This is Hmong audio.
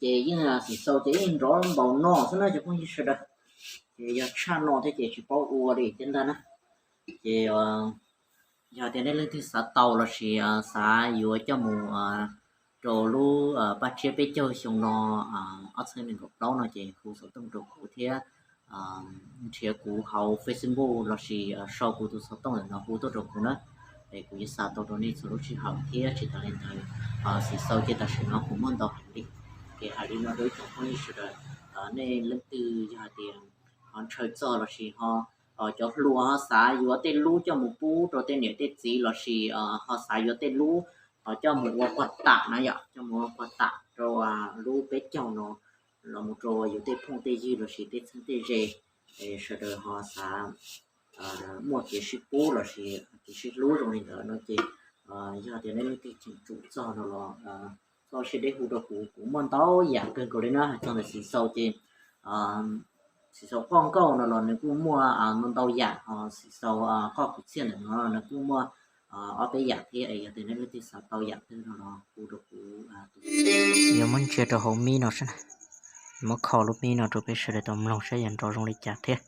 Ces yeej xim xaus ces yeej nrov npaum no xwb na cov phooj ywg sawv daws. Ces yog tshaj no thiab ces tsis paub ua li thiab ntag na. Ces yog tias nej leej twg xav tau lossis xav yuav coj mus rau lub paj tsiab peb caug xyoo no, ob txhiab nees nkaum plaub no ces hu xov tooj rau kuv thiab nrhiav kuv hauv Facebook lossis sau kuv tus xov tooj ntawm no hu tuaj rau kuv na. Es kuv yuav xa tau rau nej txhua lub sij hawm thiab tsis tas li ntawd, xim xaus ces tam sim no kuv muaj ntau heev li. Ces hais li no rau ib tsoom phooj ywg sawv daws, nej leej twg yog hais tias ho ntshaw txog lossis ho cov hluas ho xav yuav tej lub coj mus pub rau tej niam tej txiv lossis ho xav yuav tej lub coj mus ua pog tam na yom, coj mus ua pog tam rau lub peb caug no los mus rau yus tej phooj tej ywg lossis tej txheeb tej ze, sawv daws ho xav muaj kev sib pub lossis kev sib hlub zoo li ntawd no ces yog tias nej leej twg cheem tsum txog no los txhob siab deb hu rau kuv, kuv muaj ntau yam kawg nkaus li na. Hais txog ntawm xim xaus ces xim xaus qoj nkauj no los nws kuj muaj ntau ntau yam, ho xim xaus qoj kwv txhiaj ntawm no nws kuj muaj ob peb yam thiab. Yog tias nej leej twg xav tau yam twg no los hu rau kuv. Yuav muab ntsia rau hauv mic no saib, muab kho lub mic no rau peb sawv daws tau mloog saib yuav nrov zoo li cas thiab.